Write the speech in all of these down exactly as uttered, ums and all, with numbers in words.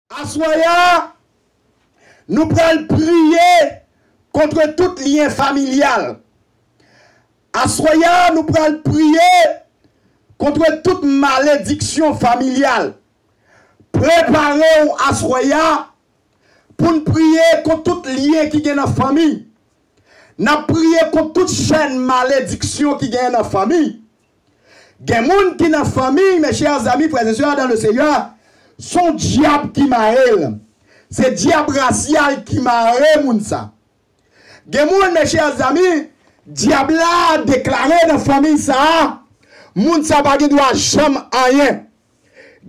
Aswè a, nou pral priye kont tout lyen familyal. Aswè a, nou pral priye kont tout malediksyon familyal. Prepare w aswè a pou n priye kont tout lyen ki gen nan fanmi. N ap priye kont tout chèn malediksyon ki gen nan fanmi. Gen moun ki nan fanmi, mes chers amis, frères et sœurs dans le Seigneur, se yon dyab ki mare l. Se dyab rasyal ki mare moun sa. Gen moun, mes chers amis, dyab la deklare nan fanmi sa a, moun sa pa gen dwa janm anyen.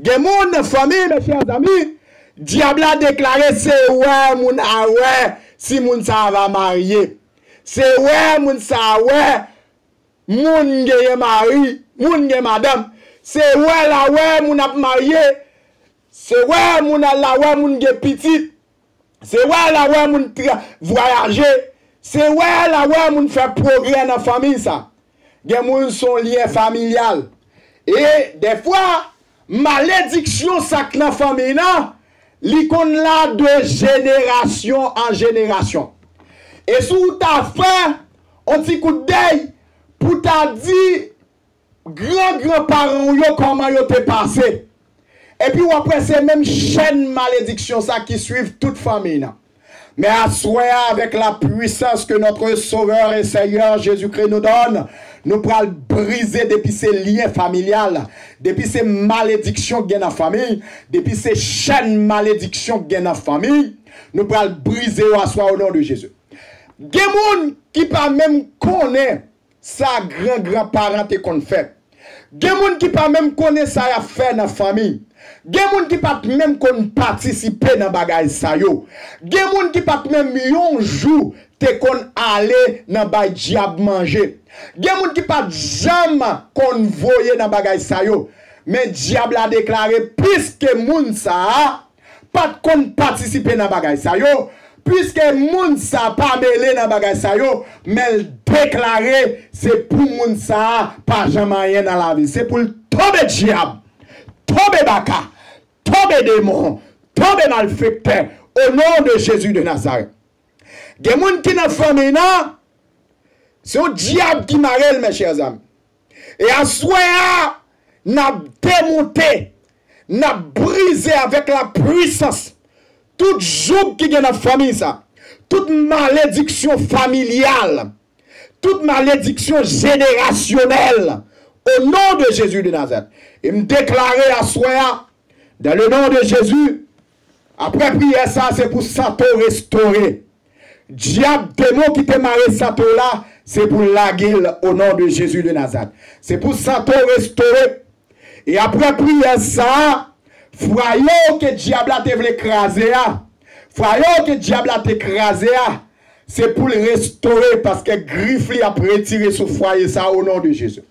Gen moun nan fanmi, mes chers amis, dyab la deklare se wè moun a wè si moun sa a va marye. Se wè moun sa a wè moun genyen mari, moun gen madanm. Se wè l a wè moun ap marye. Se wè moun la wè moun gen pitit. Se wè l a wè moun tra- vwayaje. Se wè l a wè moun fè pwogrè nan fanmi sa. Gen moun se yon lyen familyal. E dèfwa, malediksyon sa k nan fanmi nan, li konn la de jenerasyon an jenerasyon. E si w ta fè yon ti kout dèy pou w ta di gran gran paran w yo kòman yo te pase. Epi w ap wè se menm chèn malediksyon sa ki swiv tout fanmi nan. Men aswè a, avec la puissance que notre Sauveur et Seigneur Jésus-Christ nous donne, nou pral brize depi se lyen familyal, depi se malediksyon k gen nan fanmi, depi se chèn malediksyon k gen nan fanmi, nou pral brize yo aswè a, au nom de Jésus. Gen moun ki pa menm konnen sa gran gran paran te konn fè. Gen moun ki pa menm konnen sa y ap fè nan fanmi. Gen moun ki pa t menm konn patisipe nan bagay sa yo. Gen moun ki pa t menm yon jou te konn ale nan bay dyab manje. Gen moun ki pa t janm konn voye nan bagay sa yo. Men dyab la deklare, piske moun sa a pa t konn patisipe nan bagay sa yo, piske moun sa pa mele nan bagay sa yo, men l deklare se pou moun sa pa janm anyen nan lavi. Se pou l tonbe dyab, tonbe baka, tonbe demon, tonbe malfektè, au nom de Jésus de Nazareth. Gen moun ki nan fanmi nan, se yon dyab ki mare l, mes chers amis. E aswè a, n ap demonte, n ap brize avec la puissance tout joug ki gen nan fanmi sa, tout malediksyon familyal, tout malediksyon jenerasyonèl, au nom de Jésus de Nazareth. E m deklare aswè a, dans le nom de Jésus, apre priyè sa, se pou sante w restore. Dyab, demon ki te mare sante w la, se pou l lage l, au nom de Jésus de Nazareth. Se pou sante w restore. E apre priyè sa a, fwaye w ke dyab la te vle kraze a, fwaye w ke dyab la te kraze a, se pou l restore, paske grif li ap retire sou fwaye sa a, au nom de Jésus.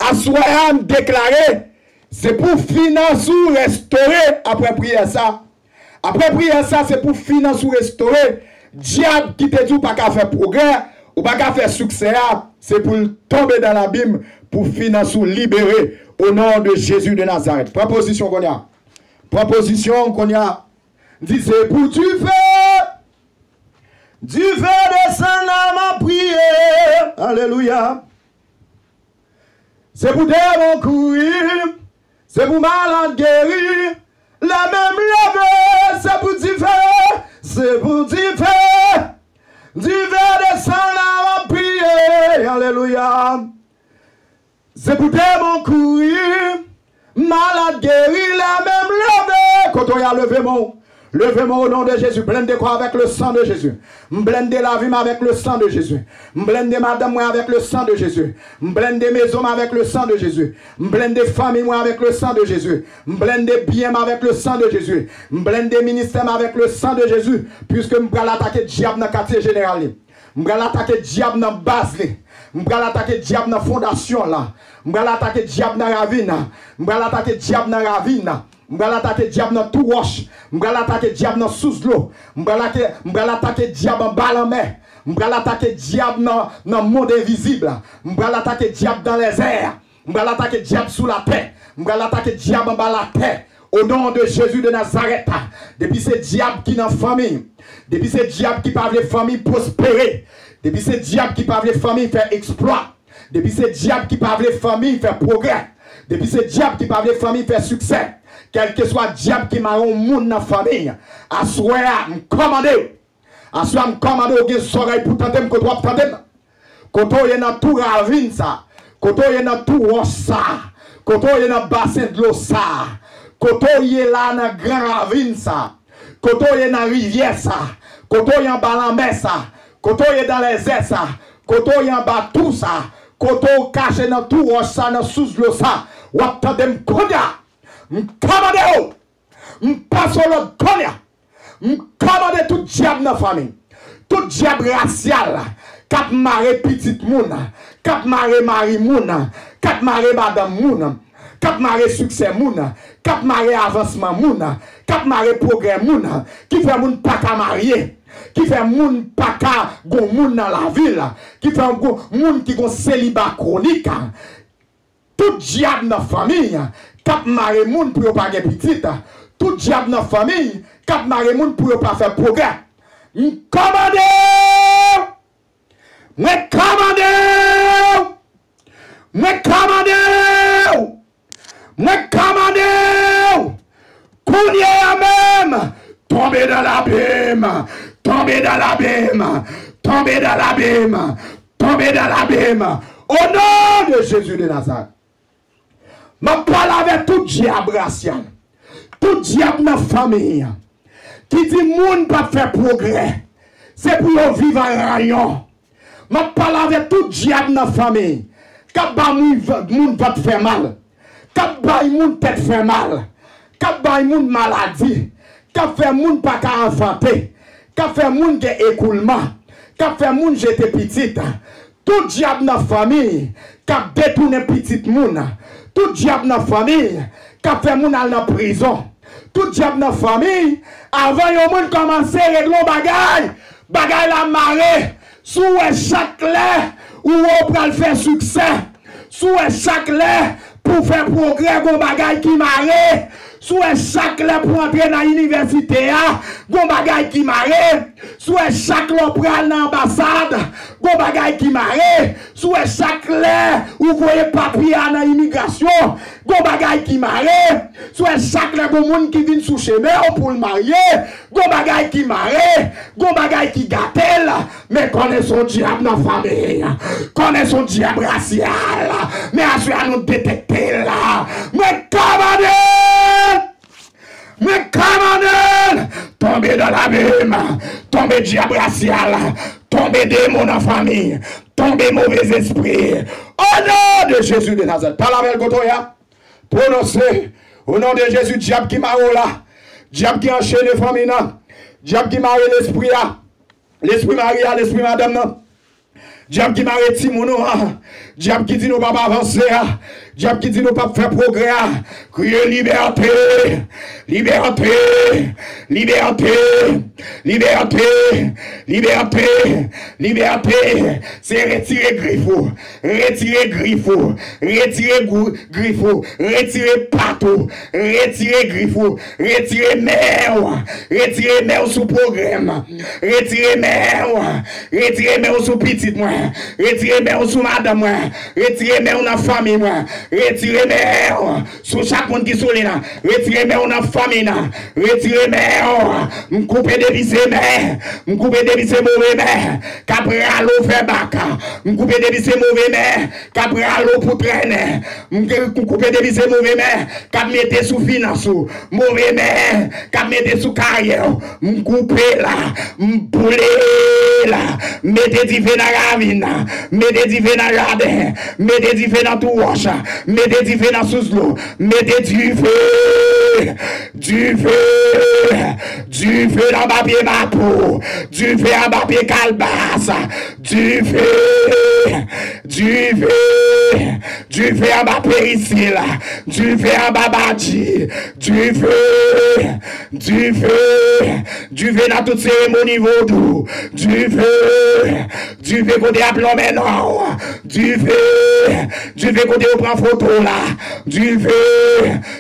Aswè a, m deklare, se pou finans ou restore apre priyè sa. Apre priyè sa, se pou finans ou restore. Dyab ki te di w pa ka fè pwogrè, ou pa ka fè siksè a, se pou l tonbe dans l'abîme, pou finans ou libere, au nom de Jésus de Nazareth. Pran pozisyon kounye a. Pran pozisyon kounye a. Di, se pou dife, dife desann la, m ap priye. Alelouya. Se pou demon kouri, se pou malad geri, lame m leve, se pou dife, se pou dife, dife desann la, m ap priye, alelouya. Se pou demon kouri, malad geri, lame m leve, kote w ye a, leve men w. Leve men w, au nom de Jésus. Blende kò avèk le sang de Jésus. M blende lavi m avèk le sang de Jésus. M blende madanm mwen avèk le sang de Jésus. M blende mezon m avèk le sang de Jésus. M blende fanmi mwen avèk le sang de Jésus. M blende byen m avèk le sang de Jésus. M blende ministè m avèk le sang de Jésus. Piske m pral atake dyab nan katye jeneral li. M pral atake dyab nan baz li. M pral atake dyab nan fondasyon la. M pral atake dyab nan ravin. M pral atake dyab nan ravin. M pral atake dyab nan twou wòch. M pral atake dyab nan sous dlo. M pral ake- m pral atake dyab anba lanmè. M pral atake dyab nan, nan mond envizib. M pral atake dyab dans les airs. M pral atake dyab sou latè. M pral atake dyab anba latè. O non de Jezi de Nazarèt, depi se dyab ki nan fanmi, depi se dyab ki pa vle fanmi pwospere, depi se dyab ki pa vle fanmi fè eksplwa, depi se dyab ki pa vle fanmi fè pwogrè, depi se dyab ki pa vle fanmi fè siksè, kèlkeswa dyab ki mare yon moun nan fanmi, aswè a, m kòmande w. Aswè a, m kòmande w gen zòrèy pou tande m kote w ap tande m. Kote w ye nan tou ravin sa, kote w ye nan tou wòch sa, kote w ye nan basen dlo sa, kote w ye la nan gran ravin sa, kote w ye nan rivyè sa, kote w ye anba lanmè sa, kote w ye nan lèzè sa, kote w ye anba tou sa, kote w kache nan tou wòch sa, nan sous dlo sa, w ap tande m kounye a. M kòmande w! M pase w lòd kounye a. M kòmande tout dyab nan fanmi, tout dyab rasyal k ap mare pitit moun, k ap mare mari moun, k ap mare madanm moun, k ap mare siksè moun, k ap mare avansman moun, k ap mare pwogrè moun, ki fè moun pa ka marye, ki fè moun pa ka gon moun nan lavi l, ki fè gon moun ki gon seliba kwonik. Tout dyab nan fanmi k ap mare moun pou yo pa gen pitit. Tout dyab nan fanmi k ap mare moun pou yo pa fè pwogrè. M kòmande w! Mwen kòmande w! Mwen kòmande w! Mwen kòmande w! Kounye a menm, tonbe nan labim! Tonbe nan labim! Tonbe nan labim! Tonbe nan labim! O non de Jezi de Nazarèt! M ap pale avèk tout dyab rasyal, tout dyab nan fanmi an, ki di moun p ap fè pwogrè, se pou yo viv an rayon. M ap pale avèk tout dyab nan fanmi k ap ba moun, moun vant fè mal, k ap bay moun tèt fè mal, k ap bay moun maladi, k ap fè moun pa ka anfante, k ap fè moun gen ekoulman, k ap fè moun jete pitit. Tout dyab nan fanmi k ap detounen pitit moun. Tout dyab nan fanmi k ap fè moun al nan prizon. Tout dyab nan fanmi, avan yon moun kòmanse regle yon bagay, bagay la mare. Si w wè chak lè ou wè w pral fè siksè, si w wè chak lè pou w fè pwogrè, gon bagay ki mare. Si w wè chak lè pou w antre nan inivèsite a, gon bagay ki mare. Si w wè chak lè w pral nan anbasad, gon bagay ki mare. Si w wè chak lè ou voye papye a nan imigrasyon, gon bagay ki mare. Si w wè chak lè gon moun ki vin sou chemen w pou l marye, gon bagay ki mare, gon bagay ki gate l. Men konnen se yon dyab nan fanmi, konnen se yon dyab rasyal. Men aswè a nou detekte l. Mwen kòmande l! Mwen kòmande l! Tonbe nan labim! Tonbe dyab rasyal! Tonbe demon nan fanmi! Tonbe movèzespri! O non de Jezi de Nazarèt! Pale avè l kote w ye a! Pwononse, o non de Jezi, dyab ki mare w la, dyab ki anchene fanmi nan, dyab ki mare lespri a, lespri mari a, lespri madanm nan, dyab ki mare timoun ou an, dyab ki di nou p ap avanse a, dyab ki di nou p ap fè pwogrè a, kriye libète, libète, libète, libète, libète, libète, se retire grif ou, retire grif ou, retire grif ou, retire pat ou, retire grif ou, retire men w, retire men w sou pwogram, retire men w, retire men w sou pitit mwen, retire men w sou madanm mwen, retire men w nan fanmi mwen, retire men w sou chak moun ki sou li la, retire men w nan fanmi nan, retire men w, m koupe depi se men, m koupe depi se move men k ap rale w fè bak, m koupe depi se move men k ap rale w pou trennen. M koupe depi se move men k ap mete sou finans ou, move men k ap mete sou karyè w. M koupe la, m boule la. Mete dife nan ravin nan, mete dife nan jaden, mete dife nan tou wòch, mete dife nan sous dlo, mete dife, dife, dife anba pye mapo, dife anba pye kalbas, dife, dife, dife anba perisil, dife anba badji, dife, dife, Dife nan tout seremoni vodou. Dife. Dife kote y ap lonmen non w. Dife. Dife kote yo pran foto w la. Dife.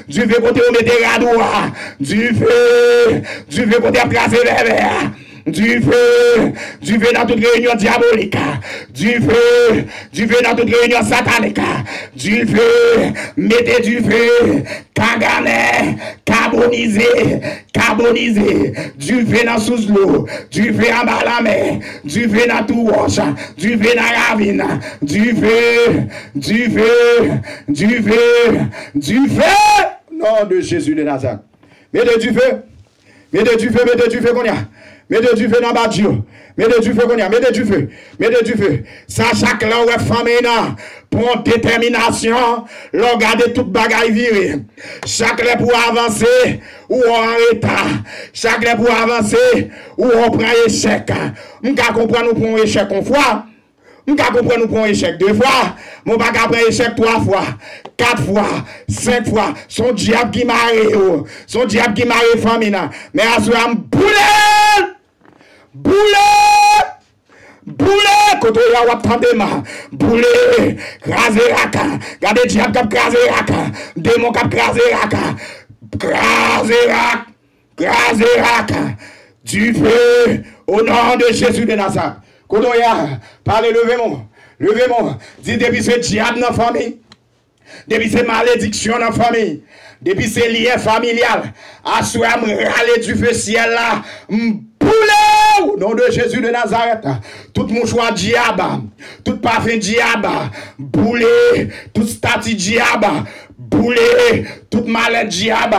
Dife kote yo mete rad ou a. Dife. Dife kote y ap kraze vèvè a. Dife. Dife nan tout reyinyon dyabolik. Dife. Dife nan tout reyinyon satanik. Dife. Mete dife. Kaganè. Kabonize. Kabonize. Dife nan sous dlo. Dife anba lanmè. Dife nan twou wòch. Dife nan ravin. Dife. Dife. Dife. Dife. Non de Jezi de Nazarèt. Mete dife. Mete dife, mete dife kounye a. Mete dife nan badji yo. Mete dife kounye a. Mete dife. Mete dife. Sa chak lè w wè fanmi nan pran yon detèminasyon, lè w gade tout bagay vire. Chak lè pou w avanse, ou wè w an reta. Chak lè pou w avanse, ou wè w pran echèk. M ka konprann ou pran yon echèk yon fwa. M ka konprann ou pran yon echèk de fwa, men w pa ka pran echèk twa fwa, kat fwa, senk fwa. Se yon dyab ki mare yo. Se yon dyab ki mare fanmi nan. Men aswè a m boule l! Boule! Boule! Kote w ye a w ap tande m. Boule! Kraze rak! Gade dyab k ap kraze rak! Demon k ap kraze rak! Kraze rak! Kraze rak. Dife. O non de Jezi de Nazarèt. Kote w ye a? Pale, leve men w. Leve men w. Di depi se dyab nan fanmi. Depi se malediksyon nan fanmi. Depi se lyen familyal. Aswè a m rale dife syèl la. M boule w. Non de Jezi de Nazarèt. Tout mouchwa dyab. Tout pafen dyab. Boule. Tout stati dyab. Boule. Tout malèt dyab.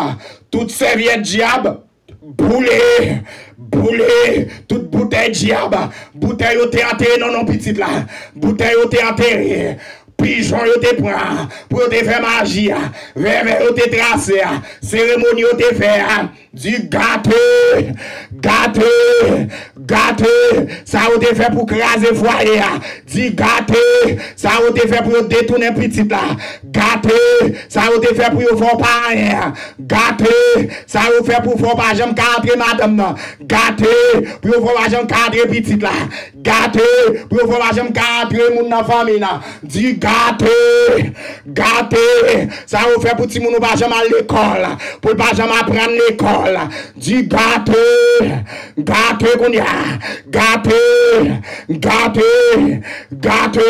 Tout sèvyèt dyab. Boule, boule, tout boutèy dyab, boutèy yo te antere nan non pitit la, boutèy yo te antere, pijon yo te pran pou yo te fè maji a, vèvè yo te trase a, seremoni yo te fè a, di gate, gate, gate, sa yo te fè pou kraze fwaye a, di gate, sa yo te fè pou yo detounen pitit la, gate, sa yo te fè pou yo fè w pa anyen a, gate, sa yo fè pou fè w pa janm ka antre madanm nan. Gate, pou yo fè w pa janm ka antre pitit la. Gate, pou yo fè w pa janm ka antre moun nan fanmi nan. Di gate, gate, sa yo fè pou timoun ou pa janm al lekòl, pou l pa janm aprann lekòl. Di gate, gate kounye a. Gate, gate, gate.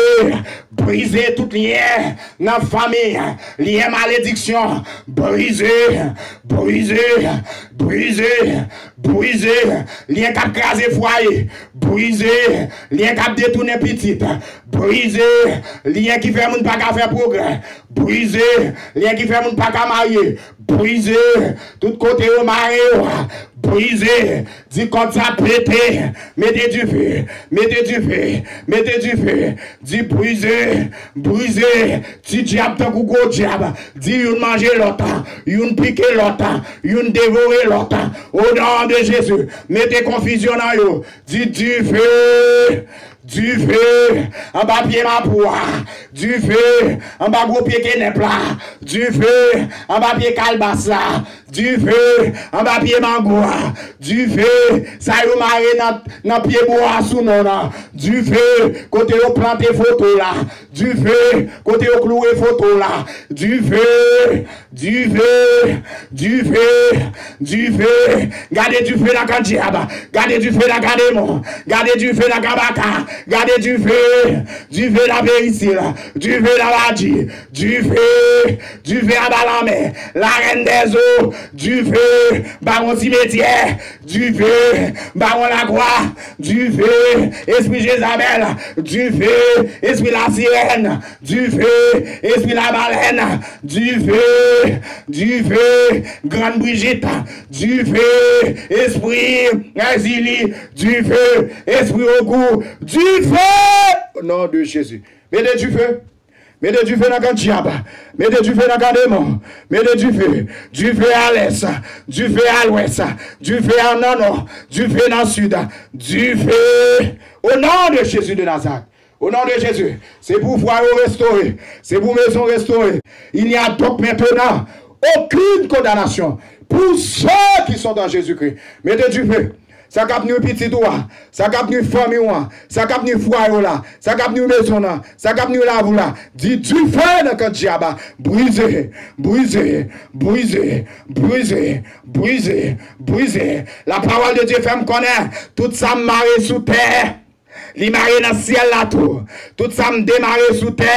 Brize tout lyen nan fanmi, lyen malediksyon, brize, brize, brize, brize, lyen k ap kraze fwaye, brize, lyen k ap detounen pitit, brize, lyen ki fè moun pa ka fè pwogrè, brize, lyen ki fè moun pa ka marye, brize, tout kote yo mare yo, brize, di kòd sa pete, mete dife, mete dife, mete dife, di brize, brize, ti dyab tankou gwo dyab, di youn manje lòt, youn pike lòt, youn devore lòt, o non de Jezi, mete konfizyon nan yo, di dife, dife, anba pye mapou a, dife, anba gwo pye kenèp la, dife, anba pye kalbas la, dife, anba pye mango a, dife, sa yo mare nan, nan pye bwa sou non nan, dife, kote yo plante foto la, dife, kote yo kloure foto la, dife, dife, dife, dife, gade dife nan kan dyab, gade dife nan kan demon, gade dife nan kan baka, gade dife, dife nan perisil, dife nan badji, dife, dife anba lanmè, larèn dèzo, dife, bawon simetyè, dife, bawon lakwa, dife, espri Jezabèl, dife, espri lasirèn, dife, espri labalèn, dife, dife, grann Brijit, dife, espri Èzili, dife, espri ogou, dife, o non de Jezi. Mete dife. Mete dife nan kan dyab. Mete dife nan kan demon. Mete dife. Dife a lès. Dife a lwès. Dife a nan nò. Dife nan sid. Dife. O non de Jezi de Nazarèt. O non de Jezi. Se pou fwa yo restore. Se pou mezon restore. Il n'y a donc maintenant aucune condamnation pour ceux qui sont dans Jésus-Christ. Mete dife. sa k ap nwi pitit ou a, sa k ap nwi fanmi w an, sa k ap nwi fwaye w la, sa k ap nwi mezon w lan, sa k ap nwi lavi w la, di dife nan kan dyab la, brize, brize, brize, brize, brize, brize. La parole de Dieu fè m konnen, tout sa m mare sou tè, li mare nan syèl la tou. Tout sa m demare sou tè,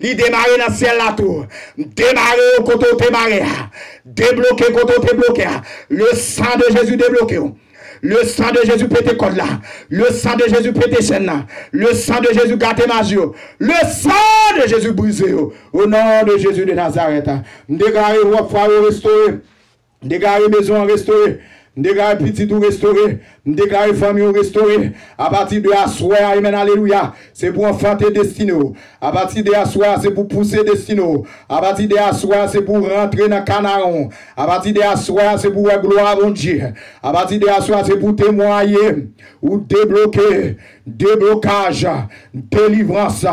li demare nan syèl la tou. Demare yo kote w te mare a. Debloke kote w te bloke a. Le sang de Jésus debloke w. Le sang de Jésus pete kòd la. Le sang de Jésus pete chèn nan. Le sang de Jésus gate maji yo. Le sang de Jésus brize yo. Au nom de Jésus de Nazareth. M deklare w ap fwa yo restore. M deklare mezon an restore. M deklare pitit ou restore. M deklare fanmi ou restore. Apati de aswè a, amen, alelouya. Se pou anfante destine w. Apati de aswè a, se pou pouse destine w. Apati de aswè a, se pou rantre nan kanaran w. Apati de aswè a, se pou wè glwa Bondye. Apati de aswè a, se pou temwaye. Ou debloke. Deblokaj. Delivrans.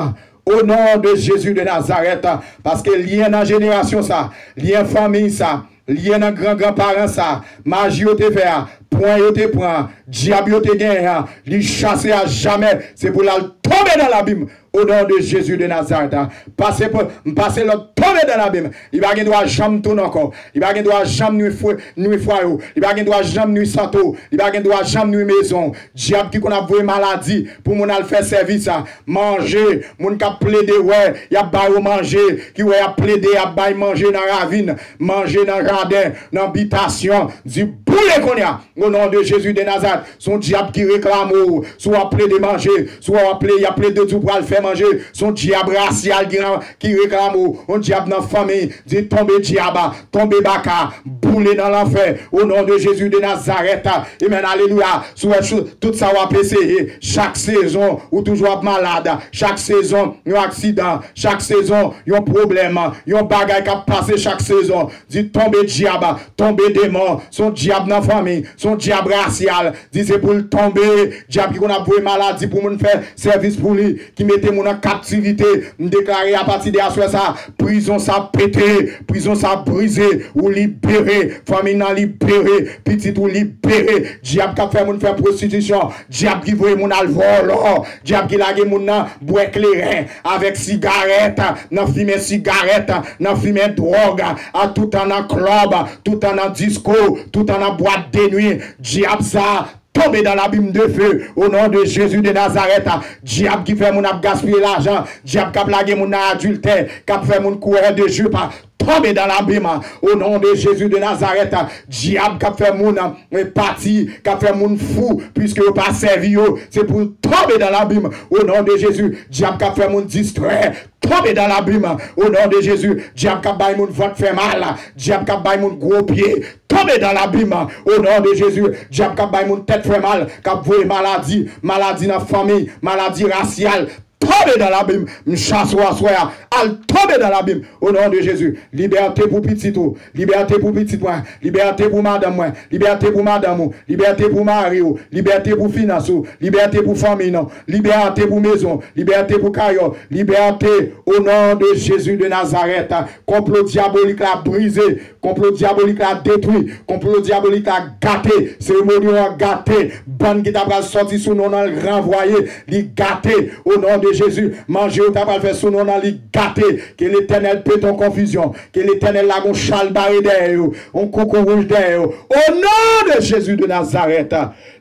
O non de Jezi de Nazarèt, paske lyen nan jenerasyon sa, lyen fanmi sa, lyen nan gran gran paran sa, maji yo te fè a, pwen yo te pran, dyab yo te genyen an, li chase a jamè, se pou l al tonbe nan labim, o non de Jezi de Nazarèt. Pase pou, m pase lòd tonbe nan labim, li pa gen dwa janm tounen ankò, li pa gen dwa janm nwi fwaye w, li pa gen dwa janm nwi sante w, li pa gen dwa janm nwi mezon w. Dyab ki konn ap voye maladi pou moun al fè sèvis a, manje, moun k ap plede wè y ap ba yo manje, ki wè y ap plede, y ap bay manje nan ravin, manje nan jaden, nan bitasyon, di boule kounye a, o non de Jezi de Nazarèt. Se yon dyab ki reklame w, si w ap plede manje, si w ap plede, y ap plede di w pral fè manje, se yon dyab rasyal ki, ki reklame w, yon dyab nan fanmi, di tonbe dyab, tonbe baka, boule nan lanfè, o non de Jezi de Nazarèt. Amen, alelouya. Si w wè tout sa w ap eseye, chak sezon, ou toujou ap malad, chak sezon, yon aksidan, chak sezon, yon pwoblèm, yon bagay k ap pase chak sezon, di tonbe dyab, tonbe demon, se yon dyab nan fanmi, se yon dyab rasyal, di se pou l tonbe, dyab ki konn ap voye maladi pou moun fè sèvis pou li, ki mete moun an kaptivite, m deklare apati de aswè sa, prizon sa pete, prizon sa brize, ou libere, fanmi nan libere, pitit ou libere, dyab k ap fè moun fè pwostitisyon, dyab ki voye moun al vòlò, dyab ki lage moun nan bwè kleren, avèk sigarèt, nan fimen sigarèt, nan fimen dwòg, a toutan nan klèb, toutan nan disko, toutan nan bwat de nwi, dyab sa, tonbe dans l'abîme de feu, au nom de Jésus de Nazareth. Dyab ki fè moun ap gaspiye lajan, dyab k ap lage moun nan adiltè, k ap fè moun kourè de jip, tonbe dans l'abîme, au nom de Jésus de Nazareth. Dyab k ap fè moun, eh, pati, k ap fè moun fou, piske yo pa sèvi yo, se pou tonbe dans l'abîme, au nom de Jésus. Dyab k ap fè moun distrè, tonbe dans l'abîme, au nom de Jésus. Dyab k ap bay moun vant fè mal, dyab k ap bay moun gwo pye, tonbe dans l'abîme, au nom de Jésus. Dyab k ap bay moun tèt fè mal, k ap voye maladi, maladi nan fanmi, maladi rasyal, tonbe dans l'abîme. M chase w aswè a, al tonbe dans l'abîme, au nom de Jésus. Libète pou pitit ou, libète pou pitit mwen, libète pou madanm mwen, libète pou madanm ou, libète pou mari w, libète pou finans ou, libète pou fanmi nou, libète pou mezon, libète pou kay ou, libète au nom de Jésus de Nazareth. Konplo dyabolik la brize, konplo dyabolik la detwi, konplo dyabolik la gate, seremoni an gate, bann ki ta pral sòti sou non nan ranvwaye, li gate, o non de Jezi, manje yo ta pral fè sou non nan li gate, ke Letènèl pete yon konfizyon, ke Letènèl lage yon chal bare dèyè yo, yon koukouwouj dèyè yo, o non de Jezi de Nazarèt,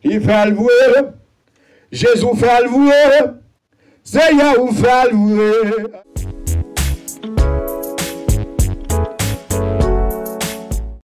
li fè l vre, Jezi fè l vre, Seyè ou fè l vre.